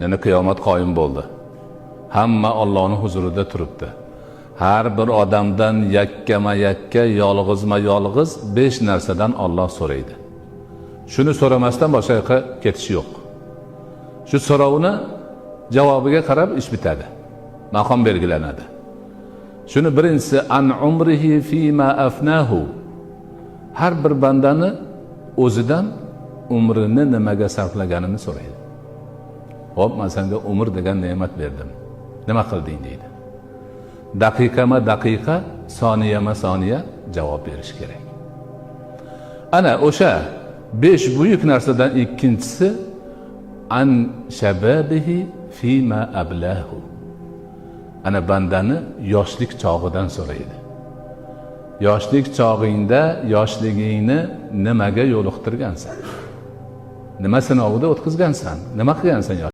Yana qiyomat qoyim bo'ldi. Hamma Allohning huzurida turibdi. Har bir odamdan yakkama-yakka, yolg'izma-yolg'iz 5 narsadan Alloh so'raydi. Shuni so'ramasdan boshqa yoqqa ketish yo'q. Shu so'rovni javobiga qarab ish bitadi. Maqom belgilanadi. Shuni birinchisi an umrihi fima afnahu. Har bir bandani o'zidan umrini nimaga sarflaganini so'raydi. Xo'p, men senga umr degan ne'mat berdim. Nima qilding deydi. Daqiqama daqiqa, soniyama soniya javob berish kerak. Ana o'sha 5 buyuk narsadan ikkinchisi an shababihi fima ablahu. Ana bandani yoshlik chog'idan so'raydi. Yoshlik chog'ingda yoshligingni nimaga yo'liqtirgansan? Nima sinovida o'tkazgansan? Nima qilgansan?